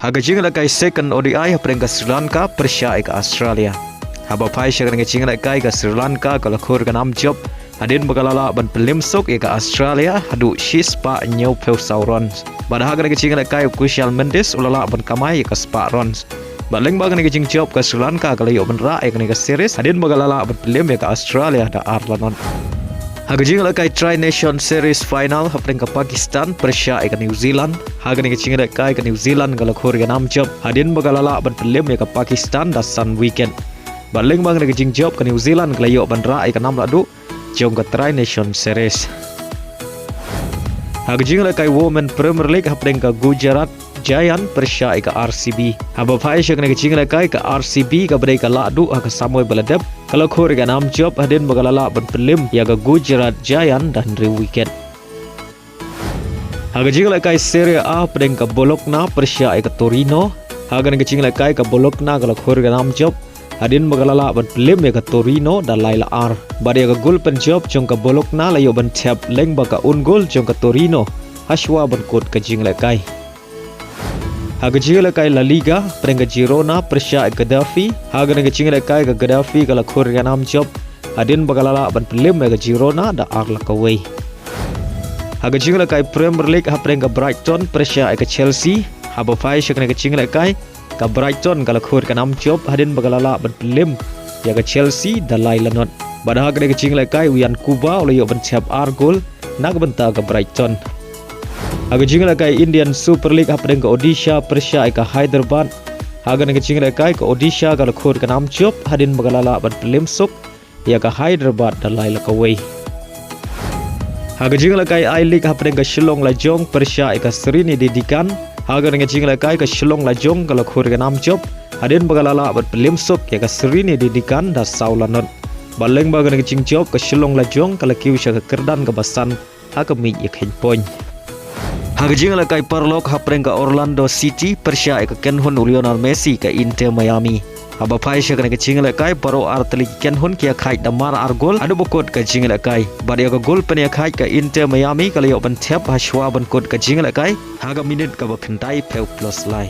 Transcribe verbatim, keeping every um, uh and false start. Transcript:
Ha ka jingïalehkai second O D I hapdeng ka Sri Lanka pyrshah ïa ka Australia. Haba phai sha kane ka jingïalehkai ka Sri Lanka ka la khur ka nam jop hadien ba ka la lah ban pynliem suk ïa ka Australia haduh shispah hynñiewphew saw runs. Bad ha kane ka jingïalehkai u Kusal Mendis u la lah ban kamai ïa ka spah runs. Bad lyngba kane ka jingjop ka Sri Lanka ka la ïoh ban rah ïa kane ka series hadien ba ka la lah ban pynliem ïa ka Australia da ar la not. Ha ka jingïalehkai Tri Nation Series final hapdeng ka Pakistan pyrshah ïa ka New Zealand. Ha kane ka jingïalehkai ka New Zealand ka la khur ïa ka nam jop hadien ba ka la lah ban pynliem ïa ka Pakistan da san wicket. Bad lyngba kane ka jingjop ka New Zealand ka la ïoh ban rah ïa ka nam lahduh jong ka Tri Nation Series. Ha ka jingïalehkai Women Premier League hapdeng ka Gujarat Giant pyrshah ïa ka R C B. Haba phai sha kane ka jingïalehkai ka R C B kaba dei ka lahduh ha ka samoi ba la dep ka la khur ïa ka nam jop hadien ba ka la lah ban pynliem ïa ka Gujarat Giant da hynriew wicket. Ha ka jingïalehkai Serie A hapdeng ka Bologna pyrshah ïa ka Torino. Ha kane ka jingïalehkai ka Bologna ka la khur ïa ka nam jop hadien ba ka la lah ban pynliem ïa ka Torino da lai la ar. Bad ïa ka gol pynjop jong ka Bologna la ïoh ban thep lyngba ka own goal jong ka Torino hashwa ban kut ka jingïalehkai. Ha ka jingïalehkai La Liga hapdeng ka Girona pyrshah ïa ka Getafe. Ha kane ka jingïalehkai ka Getafe ka la khur ïa ka nam jop hadien ba ka la lah ban pynliem ïa ka Girona da ar la kawei. Ha ka jingïalehkai Premier League hapdeng ka Brighton pyrshah ïa ka Chelsea. Haba phai sha kane ka jingïalehkai ka Brighton ka la khur ïa ka nam jop hadien ba ka la lah ban pynliem ïa ka Chelsea da lai la not. Bad ha kane ka jingïalehkai u Ian Cuba u la ïoh ban thep ar gol na ka bynta ka Brighton. Ha ka jingïalehkai Indian Super League hapdeng ka Odisha pyrshah ïa ka Hyderabad. Ha kane ka jingïalehkai ka Odisha ka la khur ïa ka nam jop hadien ba ka la lah ban pynliem suk ïa ka Hyderabad da lai la kawei. Ha ka jingïalehkai I-League hapdeng ka Shillong Lajong pyrshah ïa ka Sreenidi Deccan. Ha kane ka jingïalehkai ka Shillong Lajong ka la khur ïa ka nam jop hadien ba ka la lah ban pynliem suk ïa ka Sreenidi Deccan da saw la not. Bad lyngba kane ka jingjop ka Shillong Lajong ka la kiew sha ka kyrdan kaba san ha ka miej ïakheiñ point. Ha ka jingïalehkai paralok hapdeng ka Orlando City pyrshah ïa ka kynhun u Lionel Messi ka Inter Miami. Haba phai sha kane ka jingïalehkai baroh ar tylli ki kynhun ki ïakhaid da mar ar gol haduh ba kut ka jingïalehkai. Bad ïa ka gol pynïakhaid ka Inter Miami ka la ïoh ban thep hashwa ban kut ka jingïalehkai ha ka minit kaba khyndai phew plus lai.